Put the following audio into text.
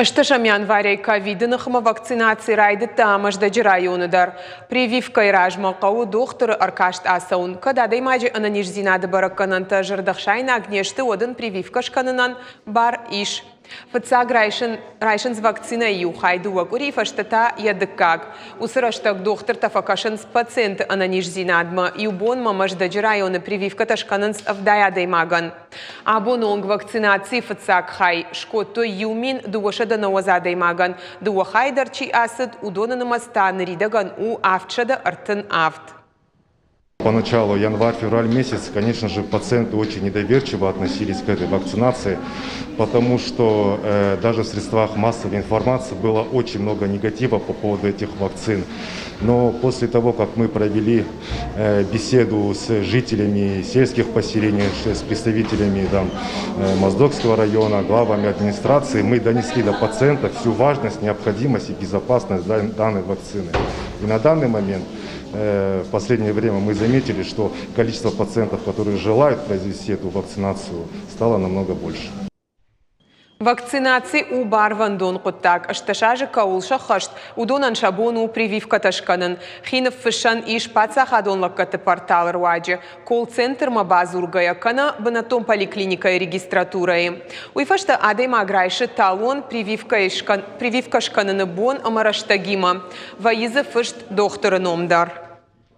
Ӕстӕсӕм январӕй ковиды ныхмӕ вакцинаци райдыдта Мӕздӕджы районы дӕр. Прививкӕйы размӕ хъӕуы дохтыры ӕркаст ацӕуын. Кӕд адӕймаджы ӕнӕниздзинады бӕрӕггӕнӕнтӕ зӕрдӕхсаинаг не сты, уӕд ын прививкӕ скӕнынӕн бар ис. Фыццаг райсын, райсынц вакцинӕйы иу хай, дыууӕ къуырийы фӕстӕ та йӕ дыккаг. Уыцы рӕстӕг дохтыртӕ фӕкӕсынц пациенты ӕнӕниздзинадмӕ. Иу бонмӕ Мӕздӕджы районы прививкӕтӕ скӕнынц 70 адӕймагӕн. Абоны онг вакцинацийы фыццаг хай скодтой 1290 адӕймагӕн, дыууӕ хайы дӕр чи ацыд, уыдоны нымӕц та ныридӕгӕн у 737. Поначалу, январь-февраль месяц, конечно же, пациенты очень недоверчиво относились к этой вакцинации, потому что даже в средствах массовой информации было очень много негатива по поводу этих вакцин. Но после того, как мы провели беседу с жителями сельских поселений, с представителями там, Моздокского района, главами администрации, мы донесли до пациента всю важность, необходимость и безопасность данной вакцины. И на данный момент, в последнее время мы заметили, что количество пациентов, которые желают произвести эту вакцинацию, стало намного больше. Вакцинаци у барвӕндон хъуыддаг. 18 азы кӕуыл сӕххӕст, уыдонӕн сӕ бон у прививкӕтӕ скӕнын. Хи ныффыссӕн ис паддзахадон лӕггӕдты порталы руаджы, колл-центрмӕ бадзургӕйӕ кӕнӕ бынӕттон поликлиникӕйы регистратурӕйы. Уый фӕстӕ адӕймаг райсы талон прививкӕ скӕныны бон ӕмӕ рӕстӕгимӕ. Вӕййы дзы фыст дохтыры ном дӕр.